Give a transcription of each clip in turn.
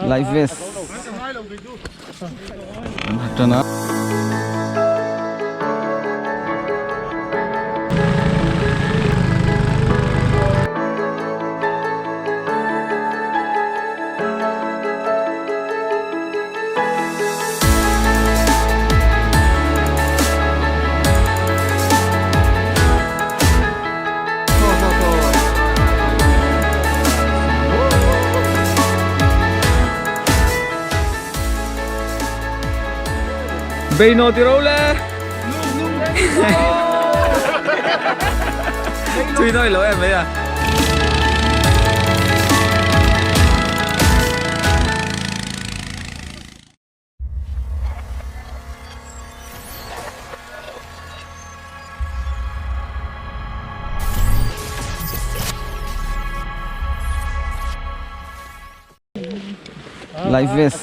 Life vest an ha tan a. Beino ti ro le. Tui noi lo em mai a. Life vest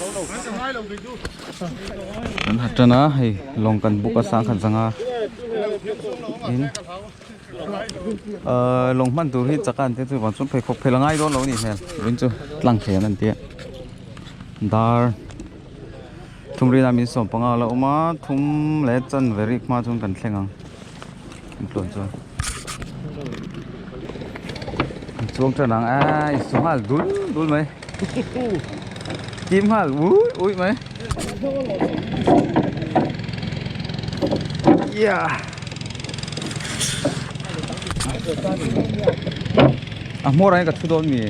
an ha tan a hei lawng kan buk a sangkhat zanga tin ahh lawng hman tur hi chaka an tia chuvang chuan pheikhawk phel a ngai dawn lo a nih hmel vawiin chu tlang thei an an tia. Dar thum rinah min sawm panga la awm a thum leh chanve rik hma chuan kan thleng ang an tluan chuan an chuang tan ang a in su nghal dul dul mai kim nghal ui ui mai yeah a hmawr ah hian ka thu dawn mi.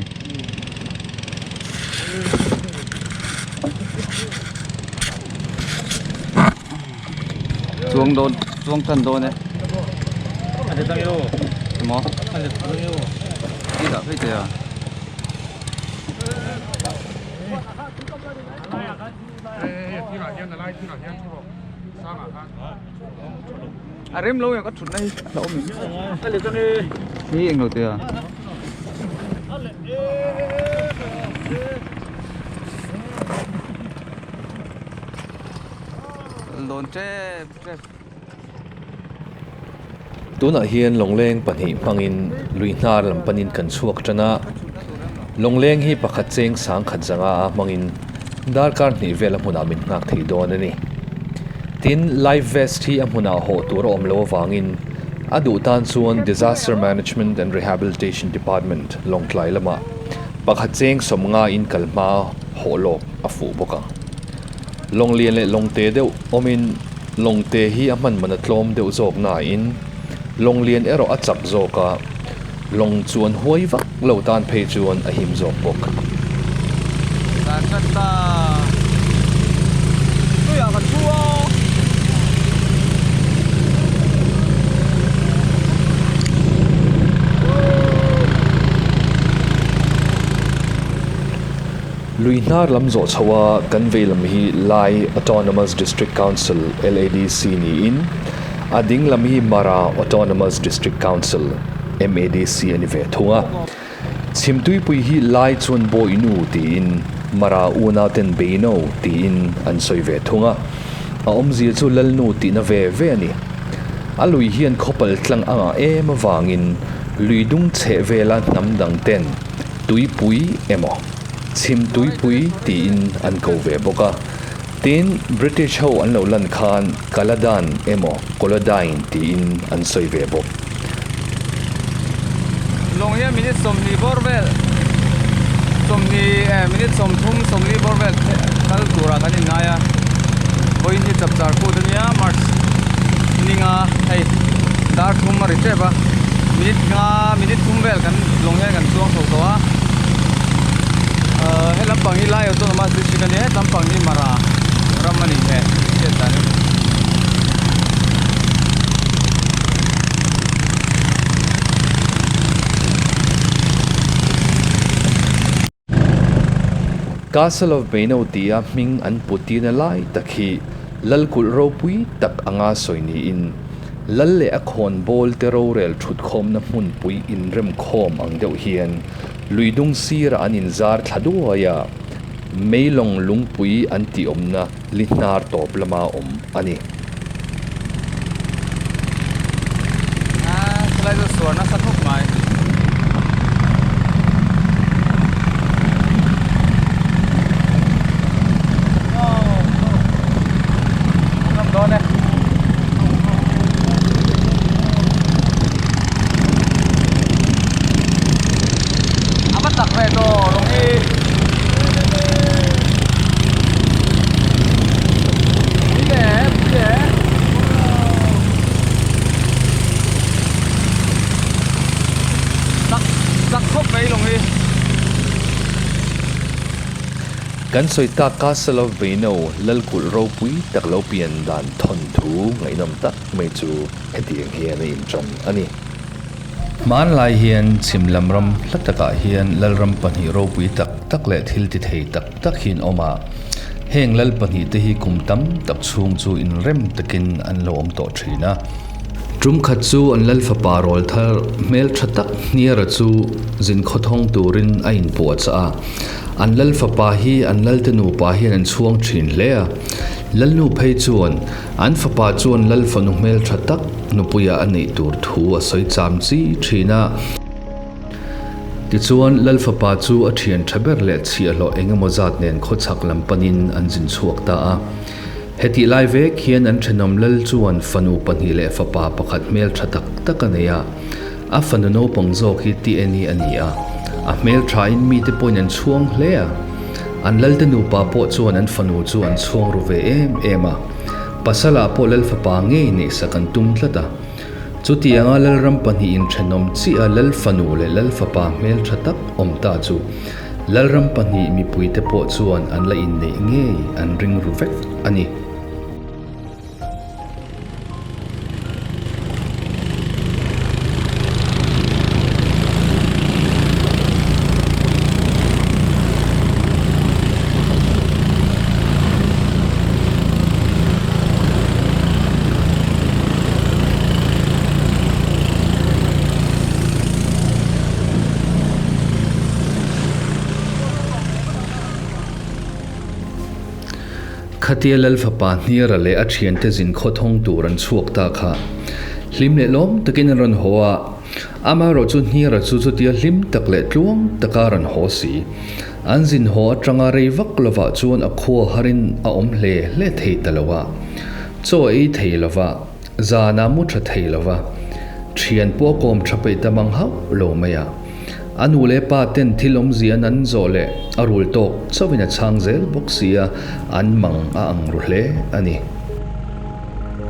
Chuang dawn chuang tan dawn e emaw i dah phei teh a. A rem lo em ka thutna hi a awm em hi englo te a. Dawn tep tep. Tunah hian lawngleng pahnih hmangin lui hnar lam panin kan chhuak tan a, lawngleng hi pakhat cheng sangkhat zanga a hmangin darkar hnih vel a hmunah min nghak thei dawn a ni. Tin, life vest hi a hmunah hawh tur a awm lo avangin a duh tan chuan Disaster Management and Rehabilitation Department Lawngtlai lamah pakhat cheng sawmnga in kal hma hawh lawk a fuh bawk ang. Lawng lian leh lawng te deuh awmin lawng te hi a hman man a tlawm deuh zawk nain lawng lian erawh a chak zawk a, lawng chuan huai vak lo tan phei chuan a him zawk bawk. Dan tan ta tuiah kan thu a. Lui hnar lam zawh chho a kan vei lam hi Lai Autonomous District Council, LADC, niin a ding lam hi Mara Autonomous District Council, MADC, a ni ve thung a. Chhimtuipui hi Lai chuan Bawihnu tiin Mara unauten Beino tiin an sawi ve thung a. A awmzia chu Lalnu tihna ve ve a ni. A lui hian khawpal tlang a ngah em avangin lui dung chheh vela hnam dang ten Tuipui emaw, Chhim Tuipui tiin an ko ve bawk a. Tin, British ho an lo lan khan Kaladan emaw Koladain tiin an sawi ve bawk. Lawng hian minute 20 bawr vel, 20 eh minute 30, 40 bawr vel kal turah kan inngai a. Vawiin hi chapchar kut a nia, March ninga hei dar thum a ri tep a. Minute nga minute thum vel kan lawng hian kan chuang chho tawh a ahh he lampang hi lai autonomous district a nia he lampang hi mara ram a ni he hriat dan in. Castle of Beino tia hming an putina lai tak hi Lalkulh ropui tak anga sawi niin Lal leh a khawn bawl te rorel thutkhawmna hmunpui inremkhawm ang deuh hian luidung sirah an inzar thla duai a, meilawng lungpui an tih awmna li hnar tawp lama awm a ni. Helai chu suar nasa khawp mai. Chak khawp mai lawng hi. Kan sawi tak Castle of Beino Lalkulh ropui tak lo pian dan thawnthu ngaihnawm tak mai chu hetiang hian a inṭan a ni. Hmanlai hian chhim lam ram hla takah hian lalram pahnih ropui tak tak leh thil ti thei tak tak hi an awm a. Heng lal pahnih te hi kum tam tak chhung chu inrem takin an lo awm tawh thin a. Tum khat chu an lal fapa rawl thar hmel tha tak Hniara chu zin khawthawng turin a inpuahchah a. An lal fapa hi an lalte nupa hian an chhuang thin hle a. Lalnu phei chuan An fapa chuan Lal fanu hmeltha tak nupuia a neih tur thu a sawi cham chi thin a. Tichuan, Lal fapa chu a thian tha ber leh chhiahhlawh eng emaw zat nen khawchhak lam panin an zin chhuak ta a. Hetih lai vek hian an thenawm Lal chuan fanu pahnih leh fapa pakhat hmeltha tak tak a nei a. A fanu naupang zawk hi Tieni a ni a, a hmelthain mite pawhin an chhuang hle a. An Lalte nupa pawh chuan an fanu chu an chhuang ru ve em em a. Pasalah pawh Lal fapa ngei neihsak an tum tlat a. Chutianga Lalram pahnihin thenawm chiah a Lal fanu leh Lal fapa hmeltha tak awm ta chu Lalram pahnih mipuite pawh chuan an la inneih ngei an ring ru vek a ni. Khatia Lal fapa Hniara leh a thiante zin khawthawng tur an chhuak ta kha hlim leh lawm takin an rawn haw a, amaherawh chu Hniara chu chutia hlim tak leh tluang taka rawn haw si. An zin haw atanga rei vak lovah chuan a khua harin a awm hle hle thei ta lo a, chaw a ei thei lo va, zan a mu tha thei lo va, thian pawh a kawm tha peih ta mang hauh lo mai a. A nu leh pa ten thil awmzia an zawh leh a rul tawk chauhin a chhang zel bawk si a, an mang a ang ru hle a ni.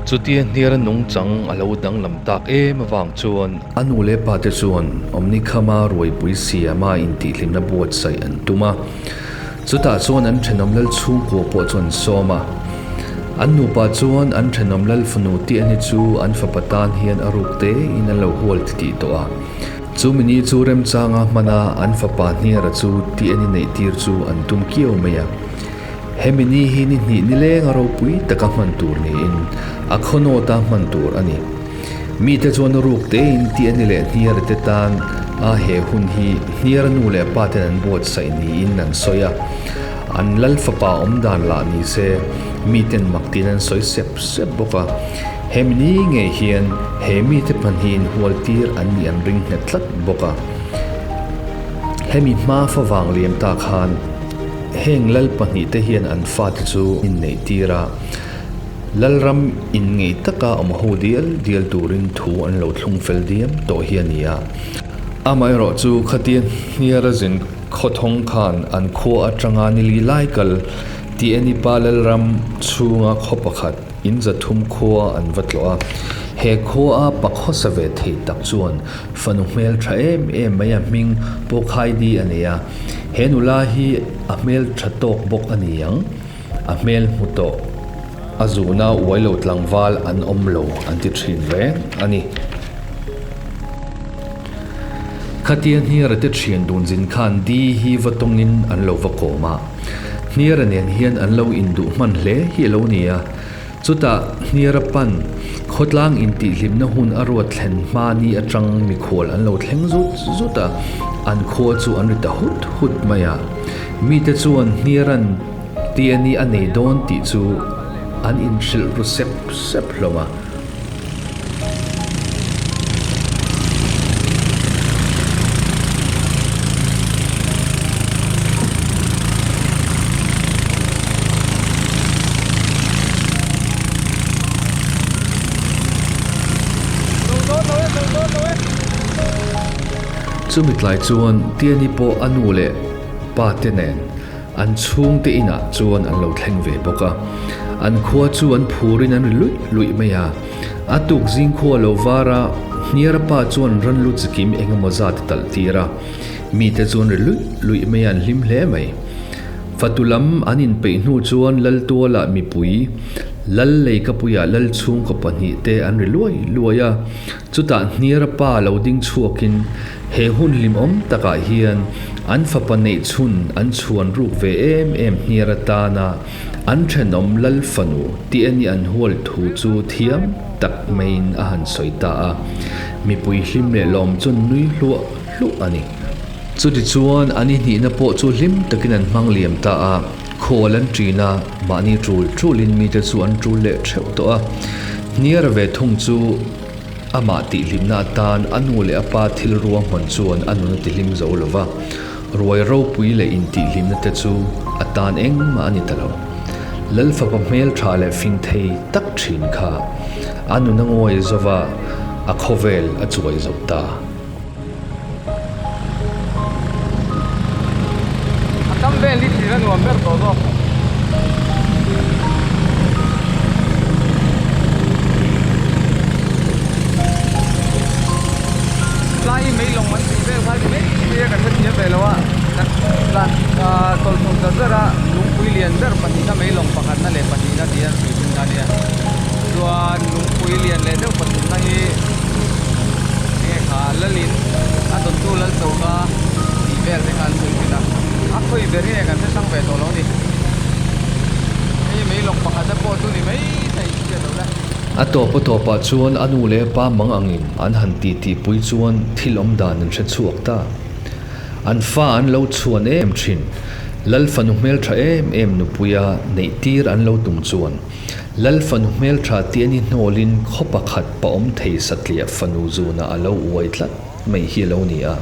Chutia hniara nungchang a lo danglam tak em avang chuan a nu leh pa te chuan Awmnikhama ruaipui siama intihhlimna buatsaih an tum a, chutah chuan an thenawm lal chhungkua pawh chu an sawm a. An nupa chuan an thenawm lal fanu Tiani chu an fapa tan hian a ruk tein an lo hual titih tawh a. Chu mini chu remchanga hmana an fapa Hniara chu Tiani neihtir chu an tum kiau mai a. Hemi ni hi ni hnih nileng a ropui taka hman tur niin a khawnawta hman tur a ni. Mite chuan a ruk tein Tiani leh Hniara te tan a he hun hi Hniara nu leh pa ten an buatsaih niin an sawi a. An lal fapa awm dan lah ni se miten mak tiin an sawi sep sep bawk a. Hemi ni ngei hian he mite pahnihin hual tir an nih an ring nghet tlat bawk a. Hemi hma favang liam ta khan Heng lal pahnihte hian an fate chu inneih tir a, Lalram inngeih taka awm ho dial dial turin thu an lo thlung fel diam tawh hi a ni a. Amaherawh chu khatia hniara zin khawthawng khan an khua atanga nili lai kal Tienipa Lalram chhunga khaw pakhat in zathum khua an va tlawh a. He khua a pakhawsa ve thei tak chuan fanu hmel tha em em mai a hming Pawkhaidi a nei a. He nula hi a hmel tha tawk bawk a ni ang, a hmel hmu tawh. A zuhna uai lo tlangval an awm lo an ti thin reng a ni. Khatia Hniara te thian dun zin khan Di hi va tawngin an lo va kawm a. Hniara nen hian an lo induh hman hle hi a lo ni a. Chutah Hniara pan khawtlang intihhlimna hun a ruat thlen hma ni atang mikhual an lo thleng zut zut a, an khua chu an ri ta hut hut mai a. Mite chuan Hniara'n Tiani a nei dawn tih chu an inhrilh ru sep sep hlawm a. Chumi tlai chuan Tiani pawh a nu leh pa te nen an chhungte inah chuan an lo thleng ve bawk a. An khua chu an phurin an ri luih luih mai a. A tuk zing khua lo var a, Hniara pa chuan ran lu chikim eng emaw zat a talh tir a, mite chuan ri luih luih mai a an hlim hle mai. Fatu lam an inpeih hnu chuan Laltualah mipui, Lal Leikapuiah Lal chhungkaw pahnihte an ri luai luai a, chutah Hniara pa lo ding chhuakin he hun hlimawm takah hian an fapa neih chhun an chhuan ruk ve em em Hniara tana An thenawm Lal fanu tih a nih an hual thu chu thiam tak maiin a han sawi ta a, mipui hlim leh lawm chuan nui hluah hluah a ni. Chutichuan an ihnihna pawh chu hlim takin an hmang liam ta a, khual an ṭin a, mahni ṭul ṭulin mite chu an ṭul leh ṭheuh tawh a. Hniara ve thung chu amah tihhlimna atan a nu leh a pa thil ruahman chuan a nun a tihlim zo lo va. Ruai ropui leh intihhlimna te chu a tan engmah a ni ta lo. Lal fapa hmel tha leh fing thei tak thin kha a nun a ngawi zova a khawvel a chuai zo ta. A kam vel hi thlir a nuam ber tawh zawk. Tlai mei lawng an tih vel kha ni mai mai a kan hrethiam ve lo a kan tlan ah tawlhthawm zar zar a lungpui lian ber pahnihna mei lawng pakhatna leh pahnihna tih an sawi thin kha nia chuan lungpui lian leh deuh pathumna hi enge kha lalin a dawttu lal choka tih vel te kha an sawi thin a a khawi ber hi kan hre hrang ve tawh lo a ni hei mei lawng pakhatna pawh chu ni mai thei hriat loh le. A tawp a tawpah chuan a nu leh a pa mang angin an han ti tih pui chuan thil awm dan an hre chhuak ta. An fa an lo chhuan em thin. Lal fanu hmeltha em em nupuia neih tir an lo tum chuan Lal fanu hmeltha tih a ni hnawlin khaw pakhat pa awm thei satliah fanu zunah a lo uai tlat mai hi a lo ni a.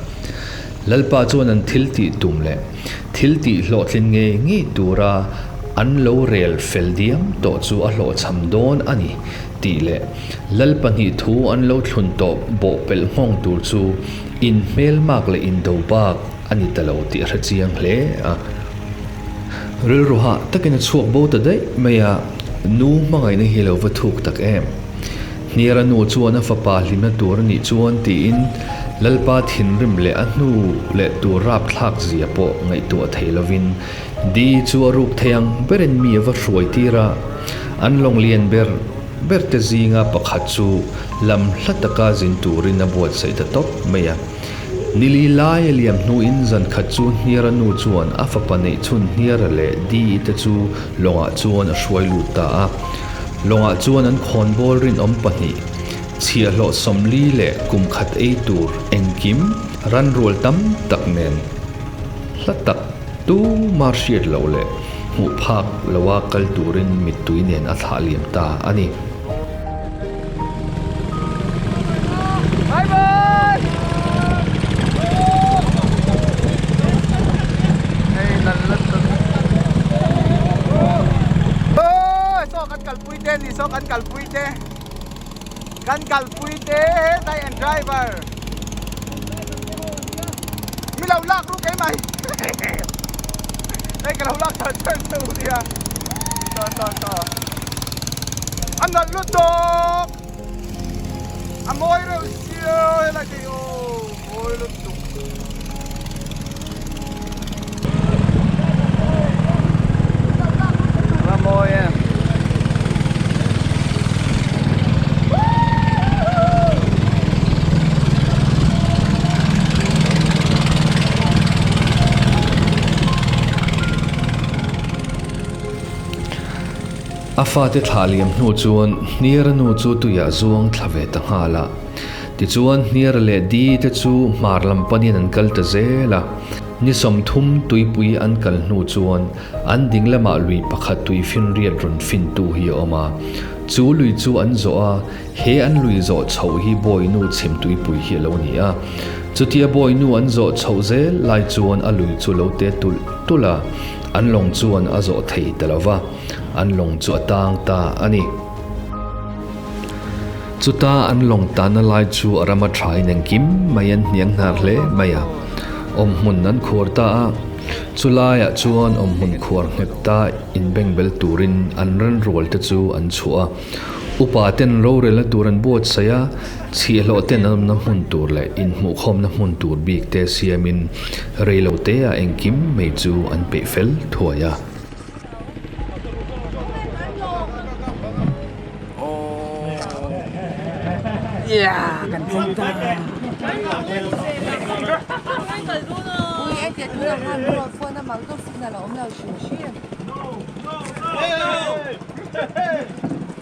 Lalpa chuan an thil tih tum leh thil tih hlawhtlin ngei ngei tura an lo rel fel diam tawh chu a hlawhchham dawn a ni tih leh Lal pahnih thu an lo thlun tawh bawhpelh nghawng tur chu inhmelmak leh indo bak a ni ta lo tih a hre chiang hle a. Rilru hah takin a chhuak bo ta daih mai a, nu hmangaihna hi a lo va thuk tak em? Hniara nu chuan a fapa hlimna tur a nih chuan tiin Lalpa thinrim leh a hnu leh tur rapthlak zia pawh ngaihtuah thei lovin Di chu a ruk thei ang berin mi a va hruai tir a, an lawng lian ber ber te zinga pakhat chu lam hla taka zin turin a buatsaih ta tawp mai a. Nili lai a liam hnuin zan khat chu Hniara nu chuan a fapa neih chhun Hniara leh Di te chu lawngah chuan a hruai lut ta a. Lawngah chuan an khawnbawl rinawm pahnih, chhiahhlawh 40 leh kum khat ei tur engkim ranrual tam tak nen hla tak tuma hriat loh leh hmuh phak loa kal turin mittui nen a thlah liam ta a ni. Bye bye! Hei lal la tawh. Oi saw kan kalpui te ni saw kan kalpui te kan kalpui te hetlai an driver mi lo lak ru keimah hi hei ka lo lak char char che u nia saw saw saw a nalh lutuk a mawi reuh sia helai te hi aw mawi lutuk. A mawi em. A fate thlah liam hnu chuan Hniara nu chu tuiah zuang thla ve ta nghal a. Tichuan Hniara leh Di te chu hmar lam panin an kal ta zel a. Ni 30 tuipui an kal hnu chuan an ding lamah lui pakhat tui finriat rawn fintu hi a awm a. Chu lui chu an zawh a, he an lui zawh chhoh hi Bawinu chhim tuipui hi a lo ni a. Chutia Bawinu an zawh chhoh zel lai chuan a lui chu lo te tulh tulh a, an lawng chuan a zawh thei ta lo va. An lawng chu a tang ta a ni. Chuta an lawng tanna lai chu a ram a thain engkim mai an hniang hnar hle mai a, awmhmun an khuar ta a. Chu laiah chuan awmhmun khuar nghet ta inbengbel turin an ranrual te chu an chhuah a. Upa ten rorelna tur an buatsaih a, chhiahhlawh ten an awmna hmun tur leh inhmuhkhawmna hmun tur bik te siamin reilo te ah engkim mai chu an peih fel thuai a.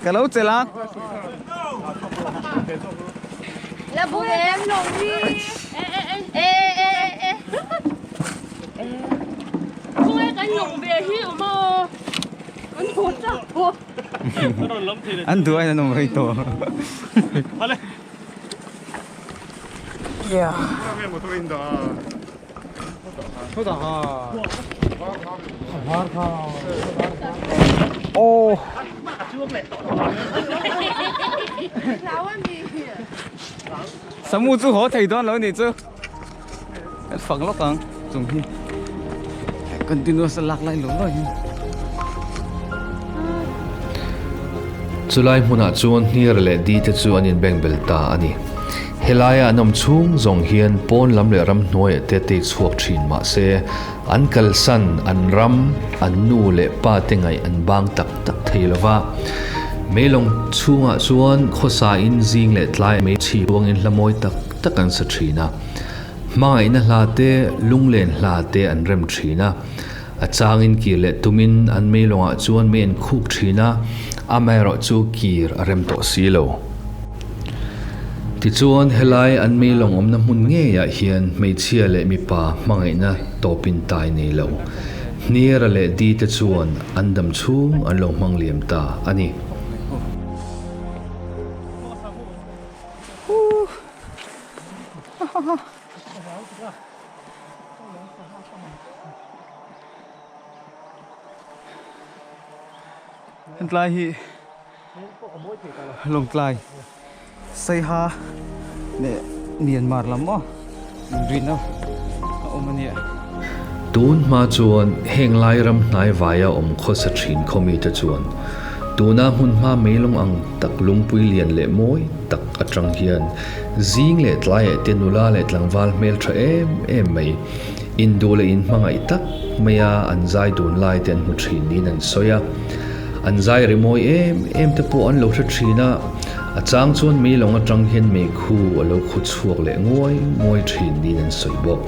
Ka lo chelh a. An duh aiin an awm rei tawh. Samu chu haw thei dawn lo nih chu. Kan fak lawk ang chung hi continuous a lak lai lo lo hi. Chulai hmunah chuan hniar leh di te chu an inbeng bel ta a ni. Helaia an awm chhung zawng hian pawn lam leh ramhnuaiah te tei chhuak thin mah se an kalsan an ram, an nu leh pa te ngaih an bang tak tak thei lo va. Meilawng chhungah chuan khawsa in zing leh tlai mei chhi ruangin hla mawi tak tak an sa thin a. Hmangaihna hla te, lunglen hla te an rem thin a. A changin kir leh tumin an meilawngah chuan mei an khuk thin a, amaherawh chu kir a rem tawh si lo. Tichuan, helai an meilawng awmna hmun ngeiah hian hmeichhia leh mipa hmangaihna tawpin tai nei lo. Hniara leh Di te chuan an dam chhung an lo hmang liam ta a ni. Hentlai hi Lawngtlai Saiha leh Myanmar lam maw inrina a awm a nia. Tun hma chuan heng lai ram hnai vaia awm khawsa thin khawmite chuan tuna hmun hma meilawng ang tak lungpui lian leh mawi tak atang hian zing leh tlaiah te nula leh tlangval hmel tha em em mai induh leh inhmangaih tak maia an zai dun lai te an hmu thin niin an sawi a. An zai ri mawi em em te pawh an lo hre thin a, a chang chuan meilawng atang hian meikhu a lo khu chhuak leh nguai nguai thin niin an sawi bawk.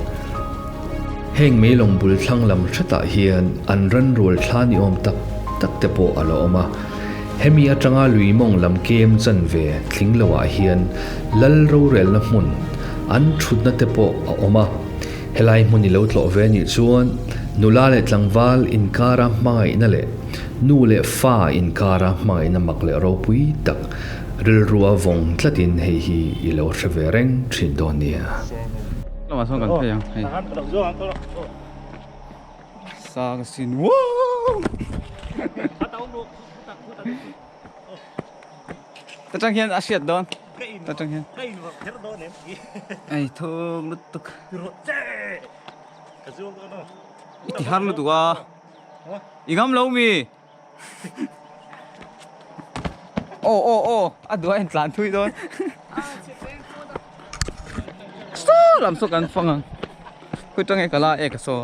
Heng meilawng bul thlang lam hretah hian an ran rual thla ni awm tak tak te pawh a la awm a. Hemi atanga lui mawng lam kem chanve tling loah hian lal rorelna hmun an thutna te pawh a awm a. Helai hmun i lo tlawh ve anih chuan nula leh tlangval inkara hmangaihna leh nu leh fa inkara hmangaihna mak leh ropui tak rilrua vawng tlatin hei hi i lo hre ve reng thin dawn nia. Lamah sawn kan phei ang hei sang sin wow ta tang hian a hriat dawn ta tang hian ei thuk lutuk i ti har lutuk a i ngam lo mi Aw aw aw a duh a intlan thui dawn saw lam saw kan fang ang khawi tang nge ka la e ka saw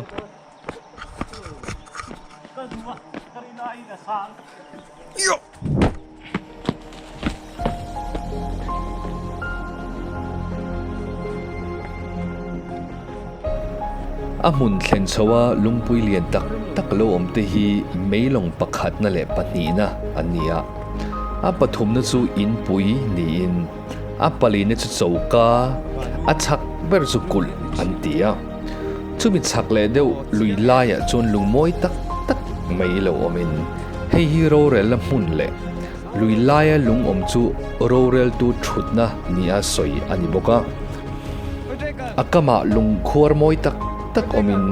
A hmun thlen chhoa lungpui lian tak tak lo awm te hi meilawng pakhatna leh pahnihna an ni a. A pathumna chu inpui niin a palina chu choka, a chhak ber chu kulh an ti a. Chumi chhak leh deuh lui laiah chuan lungmawi tak tak mai lo awmin hei hi rorelna hmun leh Lui laia lung awm chu roreltu thutna nia sawi a ni bawk a. A kamah lung khuar mawi tak tak awmin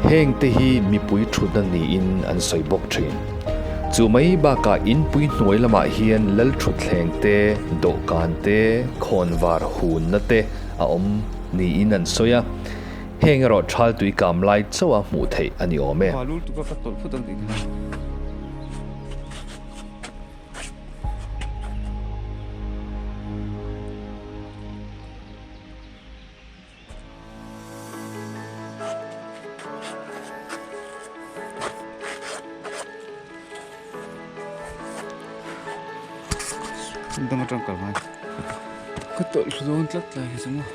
heng te hi mipui thutna niin an sawi bawk thin. Chu mai bakah inpui hnuai lamah hian lal thutthleng te, dawhkan te, khawnvar hunna te a awm niin an sawi a. Heng erawh thal tui kam lai chauh a hmuh theih a ni awm e. Dang atang kal ngai. Ka tawlh thlu dawn tlat tlai hi chu maw.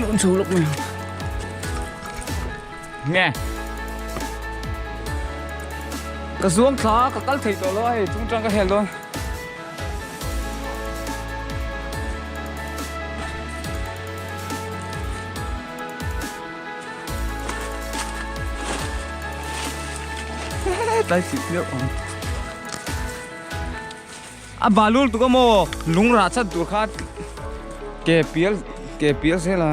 Lawn chho lawk mai ang. Nge. Ka zuang thla a, ka kal thei tawh lo a hei chung tang ka hel dawn. Tlai thih piau ang. A balul tuk amaw lung rah chat tur kha ke pial ke pial zel a.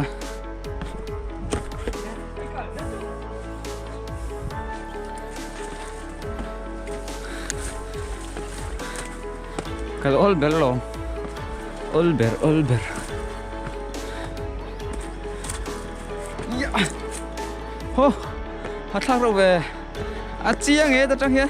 Kal awl ber lo. Awl ber awl ber. Ya. Ho. Ha thlak reuh ve. A chiang e ta tang hian.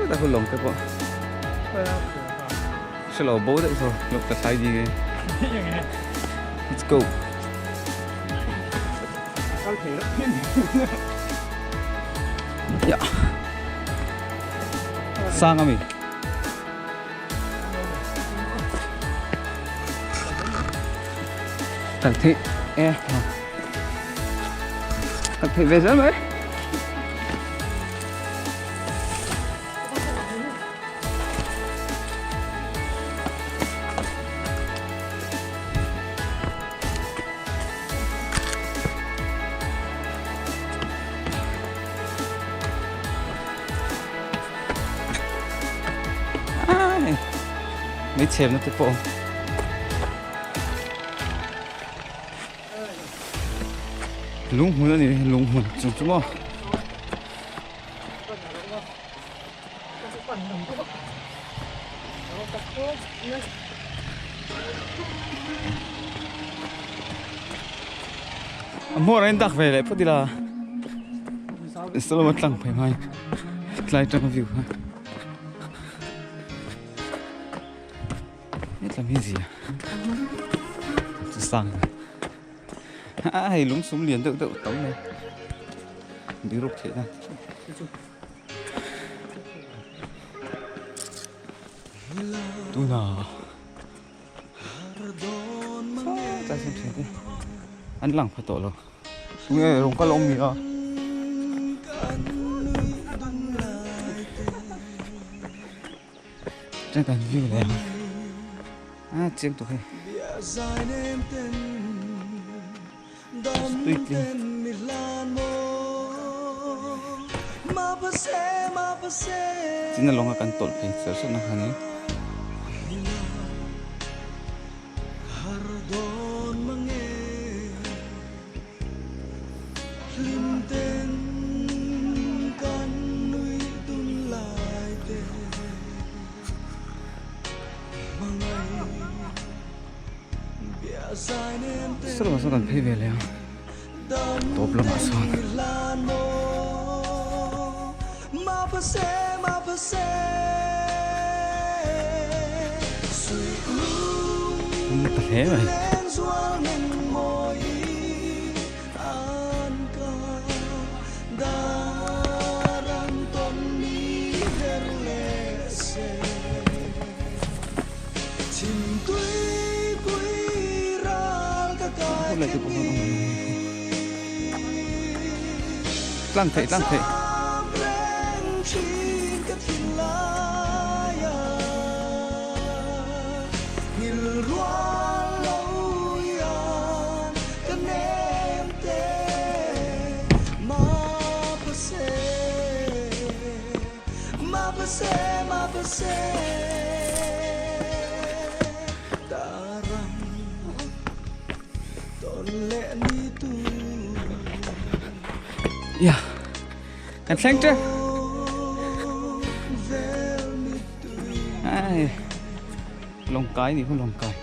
Ta hun lawng te pawh hre lo bo daih saw lawk ta thlai ding e let's go ya sang ami Cẩn thận e Cẩn thận về rất mấy Mấy chém nó tiếp bộ Lung hmun a ni lung hmun chung chu maw. A hmuar a in dak ve leh phawt ila saw lama tlang phei hmai tlai tanga view kha hetlam hi zia chu sang a hei lung sum lian deuh deuh tam mai bihruk theih na tuna tlai sawn thian te an lang pha tawh lo tunge rawng kal awm ni a. Chuan kan view leh ang a chiang tawh hei tui tling china lawnga kan tawlh phei ser sawt na kha ni. Saw saw kan phei ve leh a tawp lamah sawn. Ta hle mai. Tlang theih tlang theih. Ya kan thleng tep ai lawng kai ni hu lawng kai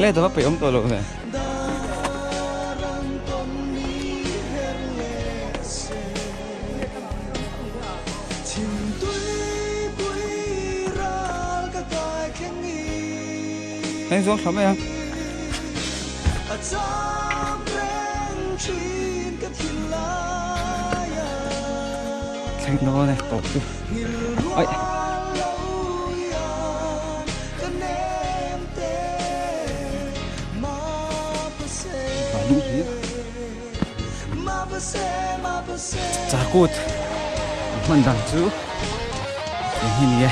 Le ta va pe om to lo ne. Heng zawng thla mai a. Thleng dawn e tawp chu. Ai. Chakut hman dang chu eng hi ni e.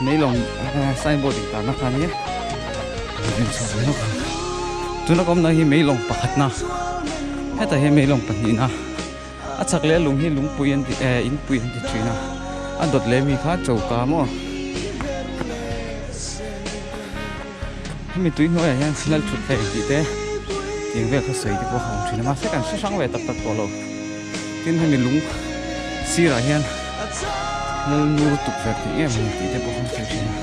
Meilawng signboard in tarna kha ania tuna ka awmna hi meilawng pakhatna hetah hian meilawng pahnihna a chak leh a lung hi lungpui an ti eh inpui an ti thin a a dawt leh mi kha choka maw hemi tui hnuaiah hian lal thut thei tih te tiang vel kha sawi te pawh a awm thin a mahse kan hre hrang ve tak tak tawh lo tin hemi lung sirah hian lal nur tukverh tih em ani tih te pawh kan sawi thin a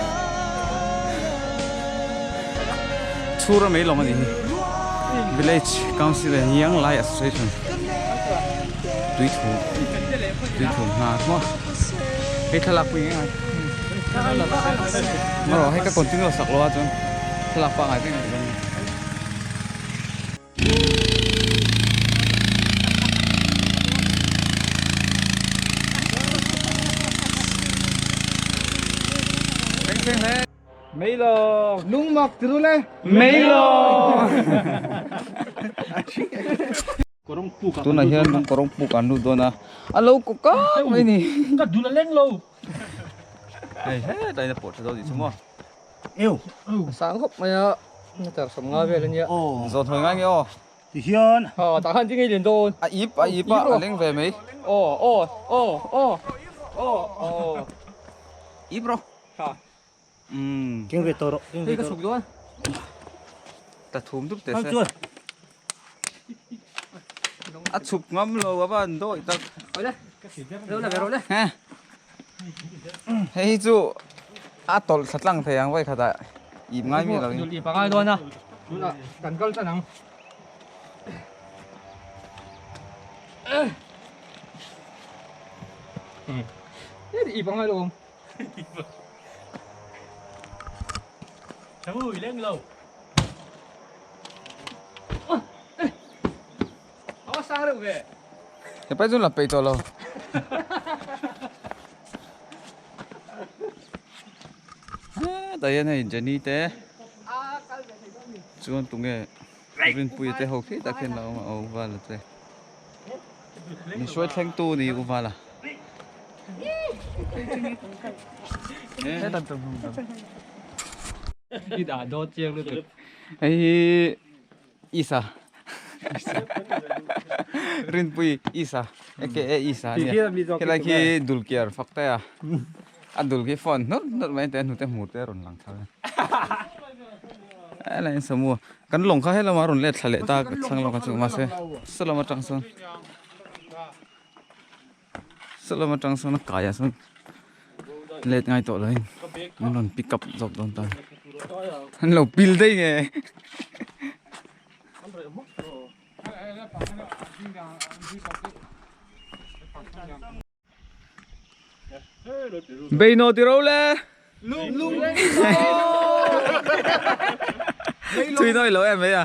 chhura mai lawng a nih hi village council and young lai association tui thu tui thum hna maw hei thlalak pui nge ngai marawh hei ka continue sak lo a chuan thlalak pah ngai vek a ni dawn. Lungmak ti rul e. Meilawng. Tunah hian lung kawrawng puk an lut dawn a, a lo kaw kak mai ni. Ka dul a leng lo. Hei hetlai in a pawh tha dawn tih chu maw. Eu. Sang khawp mai a, meter 50 vel a nia. Zawn hawi ngai nge aw. Ti hian. Ha, tah khan ti ngei lian dawn. A ip, a ip a, a leng ve mai. Aw, aw, aw, aw, aw, aw. Ip rawh. Ha. Umm. Keng ve tawh rawh, keng ve tawh rawh. Ta thum dup teh se. A chhup ngam lo a van dawi tak. Hei hi chu a tawlh thla tlang thei ang vawi khatah ip ngai mi lo in. Ip a ngai dawn a, tunah kan kal tan ang. Ip a ngai lo ang. Ui leng lo. Aw sang reuh ve. He pai chu la peih tawh lo. Hetah hian hei Jenny te chuan tunge Rinpuia te ho khi tak hian la awm a aw Vala te. Min hruai thleng tu ni u Vala. I dah dawt chiang lutuk. Hei hi Isa. Rinpui Isa aka Isa a nia. Helai khi dulkiar fak te a. A dul khi phone hnawt hnawt mai te hnute hmur te a rawn lang thar a. Helai in samu kan lawng kha helama a rawn let thla leh ta thlang lawk a chu mahse saw lam atang sawn saw lam atang sawn a kaiah sawn let ngai tawh loin an rawn pick up zawk dawn ta an lo pil daih nge. Beino ti ro le. Lung lung. Thui noi lo em mai a.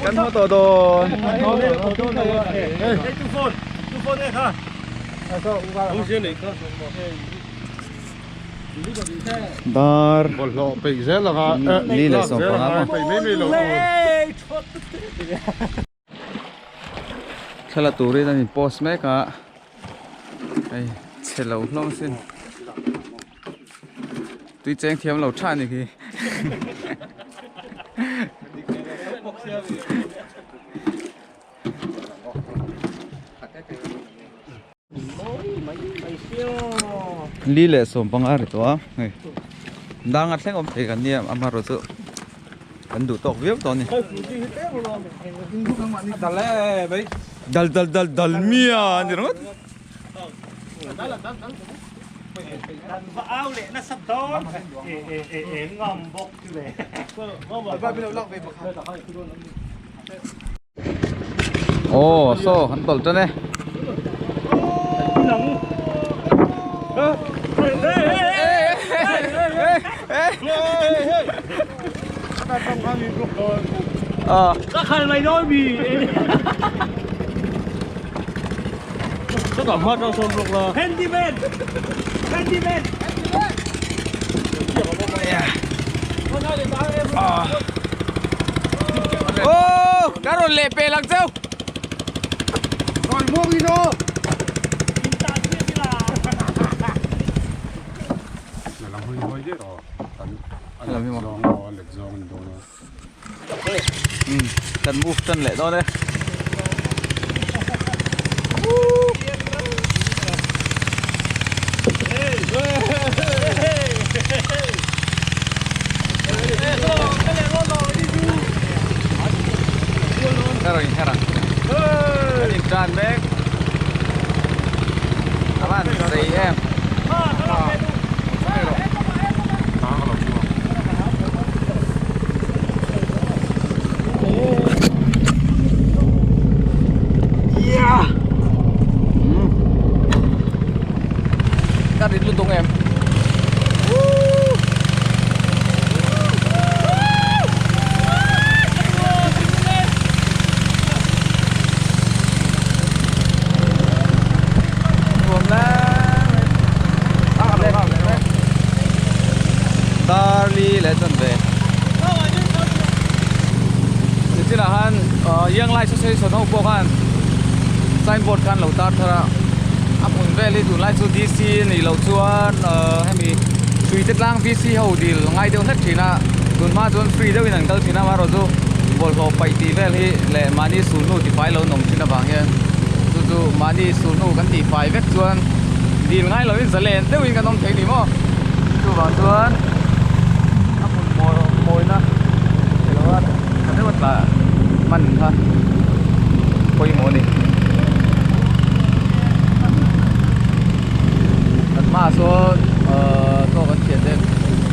Kan hmu tawh dawn. Dar Bawlhhlawh peih zel anga li leh 15 maw peih mai mai lo Thla la turin an in post mek a hei chhe lo hlawm sin. Tui cheng thiam lo tha ni khi. Li leh sawm panga ri tawh a hei dang a thleng awm thei kan nia amaherawh chu kan duh tawk viau tawh a ni. Dal dal dal dal mia a ni ringawt. Aw saw an tawlh tan e. Handyman! Handyman! Aw ka rawn leh peh lang cheu. Kan move tan leh dawn e. Ka rawn inher ang. Kan intan mek. A van zei em. Ka rit lutuk em. Darli leh chuan ve nichinah khan Young Life Association ho pawh khan signboard khan lo tar thar a a hmun vel hi tunlai chu D C a nih loh chuan hemi hrui te tlang V C ho dil ngai deuh hlek thin a tunhma chuan free deuhin an kal thin a amaherawhchu chu bawlhhlawh paih tih vel hi leh mahni sulhnu tifai lo an awm thin avang hian chu chu mahni sulhnu kan tihfai vek chuan dil ngai lovin zalen deuhin kan awm thei ni maw chuvang chuan a hmun mawi mawina elo a tha deuh a tla hman kha pawimawh a ni kan hmaah sawn ahh chaw kan thian te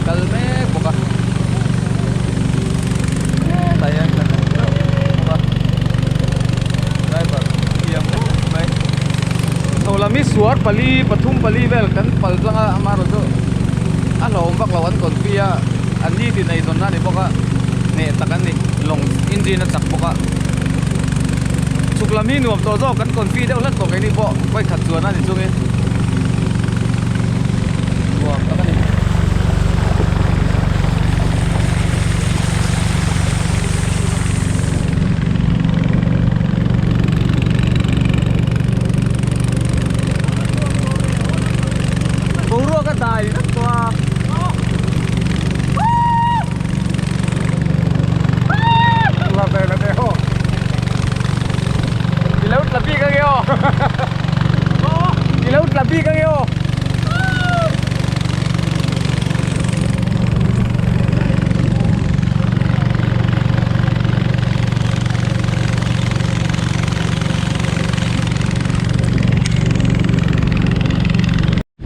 kal mek bawk a hetah hian kan hmu deuh bawk a driver thiam khawp mai chho lam hi suar pali pathum pali vel kan pal tlang a amaherawhchu a hlauhawm vak lo an confi a an ni tin eizawn na a ni bawk a hneh tak an ni lawng engine a chak bawk a chhuk lam hi nuam tawh zawk kan confi deuh hlek tawh keini pawh vawikhat chuan a ni chungin nuam tak a ni. Boruak a dai vek tawh a. I lo tla bik ange aw. I lo tla bik ange aw.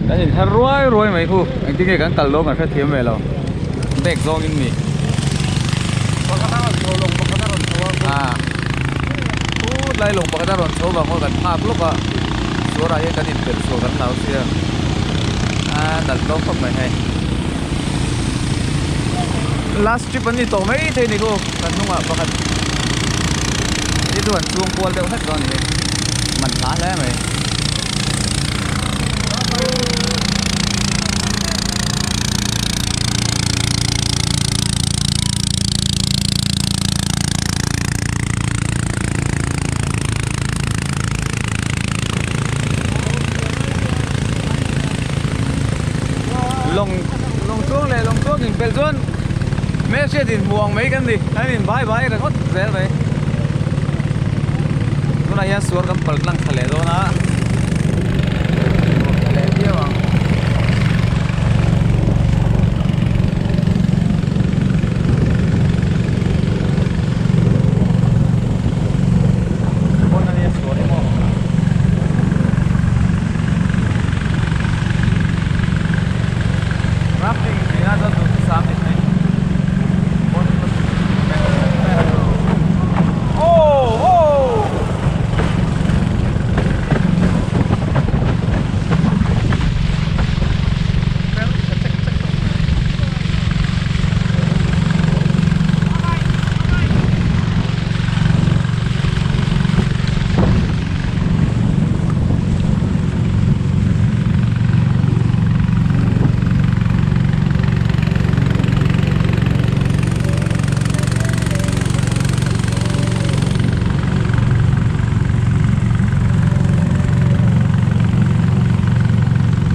Kan inher ruai ruai mai khu engtin nge kan kal dawn kan hrethiam ve lo bag zawngin mi ah tlai lawng pakhat a rawn chho vang aw kan phak lawk a suarah hian kan inpelh chhuah kan hlau sia a nalh dawn khawp mai hei last trip an ni tawh mai thei ni khu kan hnungah pakhat hi chu an chuang kual deuh hlek dawn a ni hei man hla hle mai. Lawng lawng chuang leh ang mai kan ni kan in vai vai ringawt zel mai tunah hian suar kan pal tlang thla leh dawn a nuam tha leh viau ang. Pawn a nia suar hi maw. Rafting tih ah chuan duhthusam ni thei. Oh oh.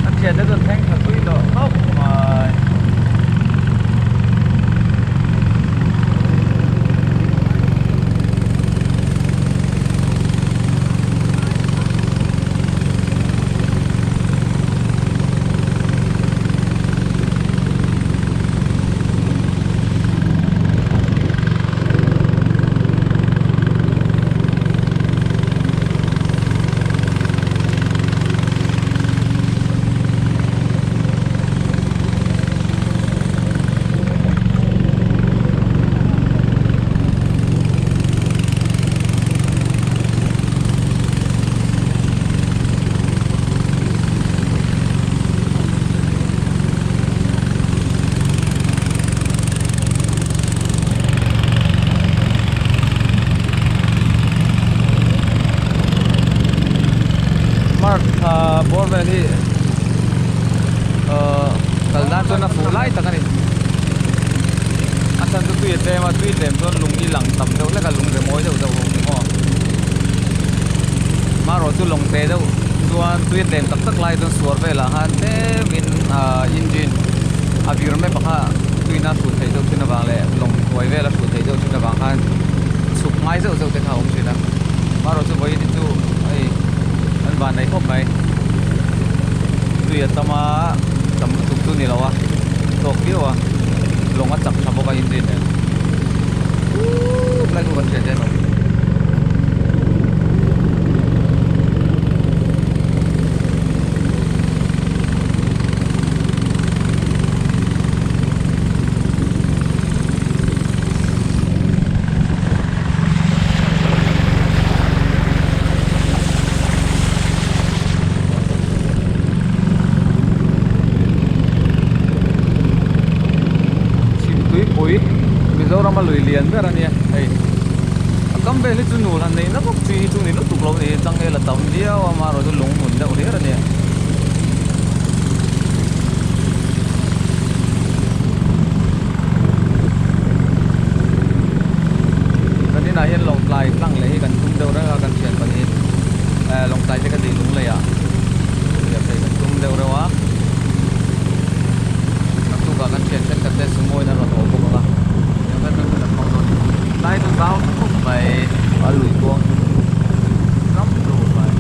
A thian te chuan thleng tha tui tawh khawp mai. Mark ah bawr vel hi ahh kal nan chuan a fuh lai tak a ni a chhan chu tui a tlem a tui tlem chuan lung hi lang tam deuh hlek a lung remawi deuh deuh ho ni maw marawh chu lawng te deuh chuan tui a tlem tak tak lai chuan suar velah khan tlem in ahh engine a vir mai pakha tuina a hrut theih deuh thin avang leh lawng hnuai vel a hrut theih deuh thin avang khan chhuk ngai zeuh zeuh te kha a awm thin a marawh chu vawiin hi chu hei an van nei khawp mai tui a tam a tam lutuk chu ni lo a tawk viau a lawng a chak tha bawk a engine nen lai khu kan hriat hian a awm. Chhimtuipui Mizoram a lui lian ber a nia hei a kam vel hi chu nul han neih na vak chi hi chu ni lutuk lo a ni changel a tam viau a amaherawh chu lung hmun deuh hlir a nia. Kan inah hian Lawngtlai tlang leh hi kan tum deuh reng a kan thian pahnih eh Lawngtlai te ka tih lung lei ah riah phei kan tum deuh reuh a naktukah kan thian thenkhat te sumo in an rawn haw bawk ang a tiang vel vel kan hmang dawn tlai chu zau khawp mai a lui kuang chu ram tur mai.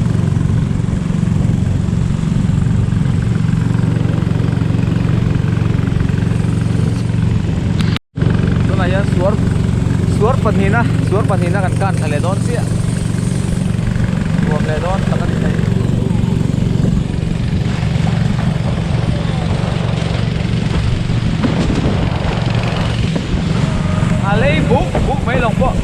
Tunah hian suar suar pahnihna suar pahnihna kan kan thla leh dawn chiah nuam leh dawn tak a ni thei. A lei buk buk mai lawng pawh.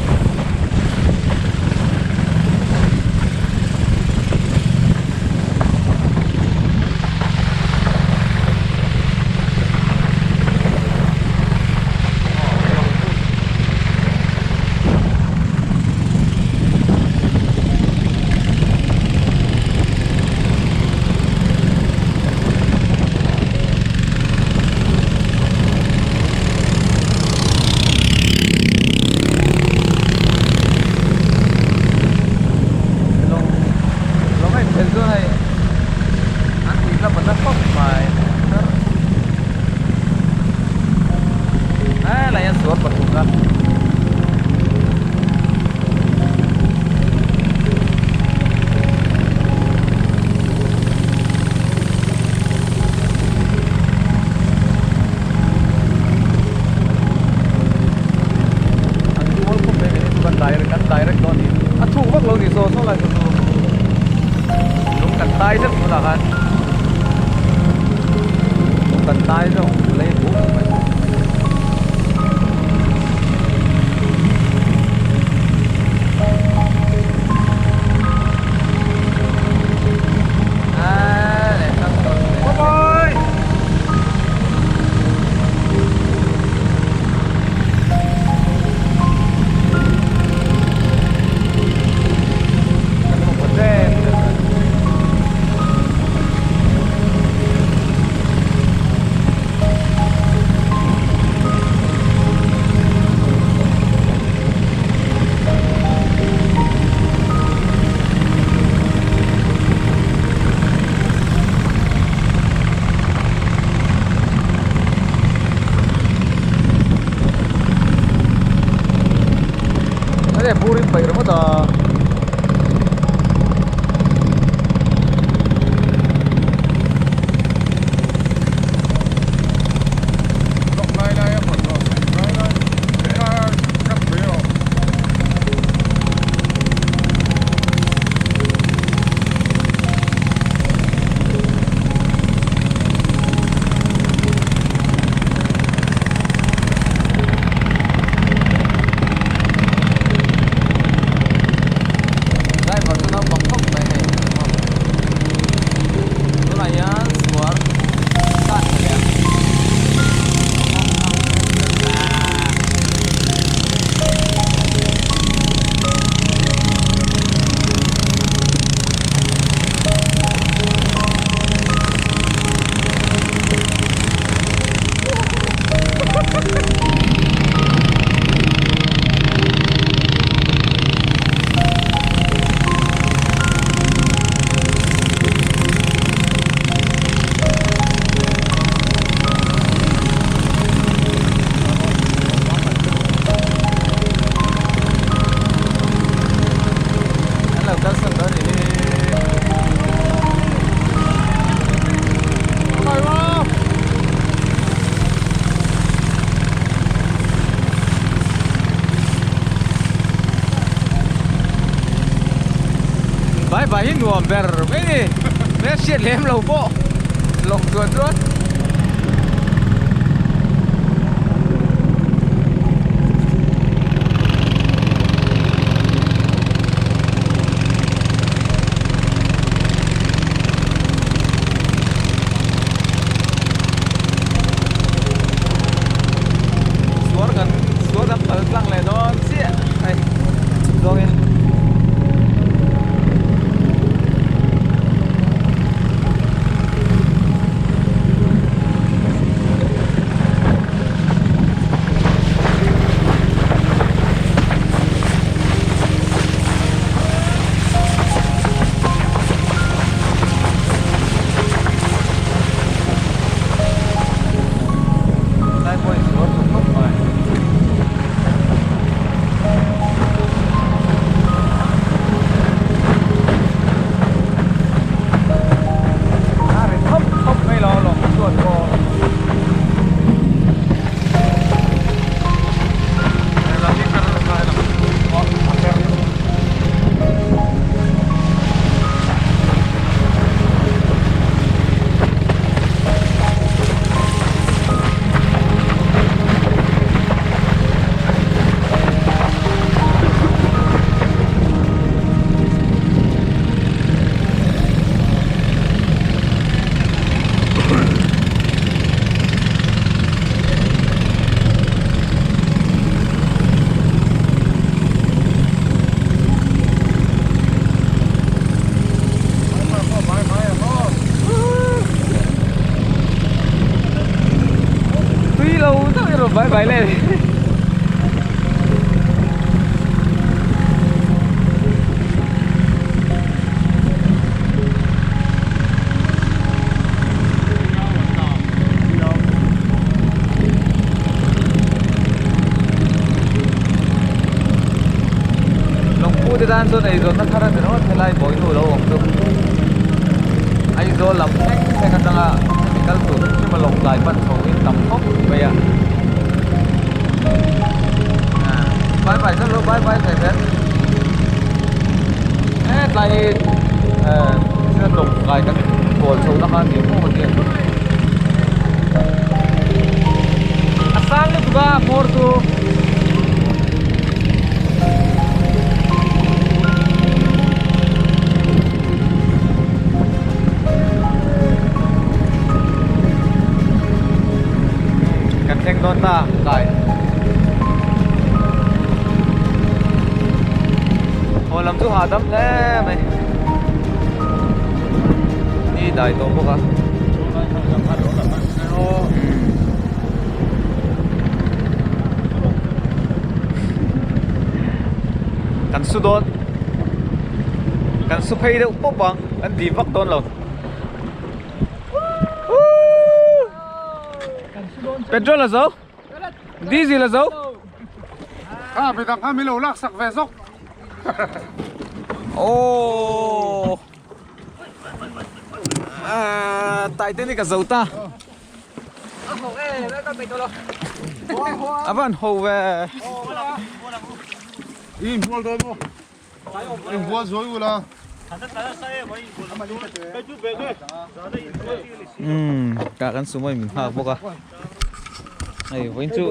Enge bur in paih ringawt a. Driver chu naupang khawp mai hei tunah hian suar tan a leh ang. An lo kalsan dawn ni hi. Bai bai hi nuam ber mai ni hmel hriat lem lo pawh lawng chuan chuan. Suar kan suar kan pal tlang leh dawn chiah hei chhuk zawngin. Lai pawh in suar duh khawp mai. A ri thawp thawp mai lo lawng chuan pawh. Tui lo deuh i rawn vai vai leh Lawngpu te tan chuan eizawnna thar a ni ringawt helai bawihnu lo awm chu Aizawl lam thleng thleng atanga hemi kal tur hrim hrim a lawng tlai pan chho in tam khawp mai a bye bye chalo bye bye thei zel he tlai eh lawng tlai kan kawl chho na kha ni maw nia a sang lutuk a hmawr chu. Kan thleng dawn ta kai haw lam chu hahdam hle mai ni dai tawh bawk a. Kan su dawn kan su phei deuh pawp ang kan dim vak dawn lo petrol a zo diesel a zo. Kha midang kha min lo lak sak ve zawk. Aww. Ah, Titanic a zo ta. A van ho ve. I inbual dawn maw? Inbual zuai ula. Umm, ka kan sumo in min nghak bawk a. Hei vawiin chu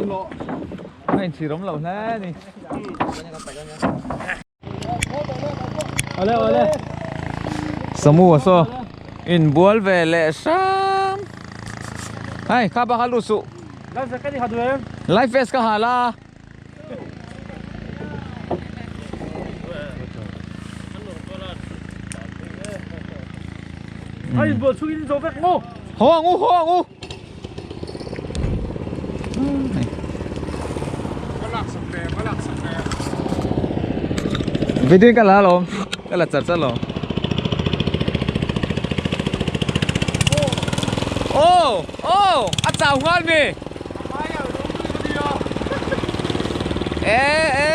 a inchhir awm lo hle a ni. Awle awle. Samu a saw inbual ve leh hram. Hei kha bak a lut suh. Life vest ka ni ha duh em? Life vest ka ha la. A inbual chhungin in zo vek maw? Haw ang u, haw ang u. Video ka la alawm, ka la char char lo. Aw, aw, a chau nghal mi. E e.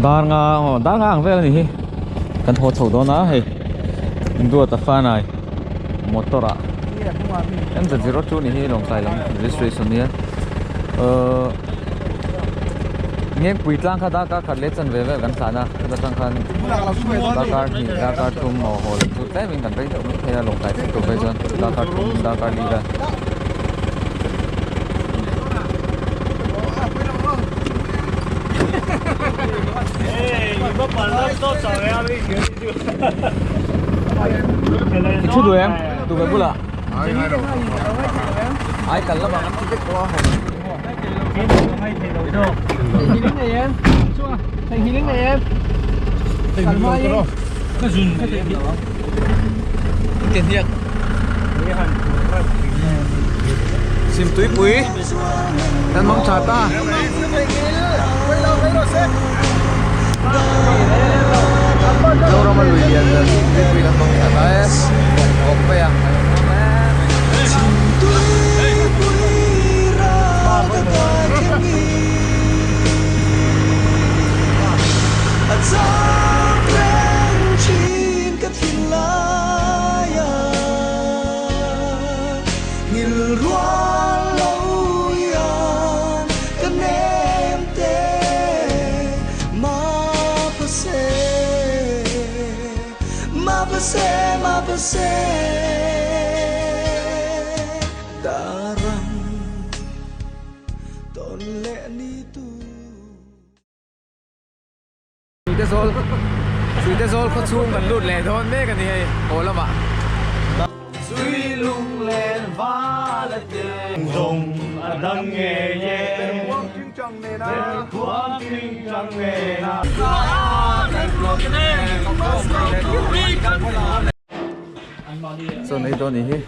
Dar nga aw dar nga ang vel a ni hi kan haw chho dawn a hei duat a fanai motor ah M za zero two ni hi lawngtlai lam registration nia ahh ngengpui tlang kha darkar khat leh chanve vel kan tlan a chuta tang khan darkar hnih darkar thum aw haw leh chu tlem in kan rei deuh mai thei a lawngtlai thleng tur phei chuan darkar thum darkar li vel. I thu duh em? Duh ve bulah. Ai kal lamah kan thi vek tawh a haw. Ke hniak. Sim tuipui kan hmang tha ta. Zorama lui lian ber sim tuipui kan hmang tha ta e. Awk phei a. Suite zawl Suite zawl khaw chhung kan lut leh dawn mek a ni hei haw lamah. Chaw nei dawn ni hi.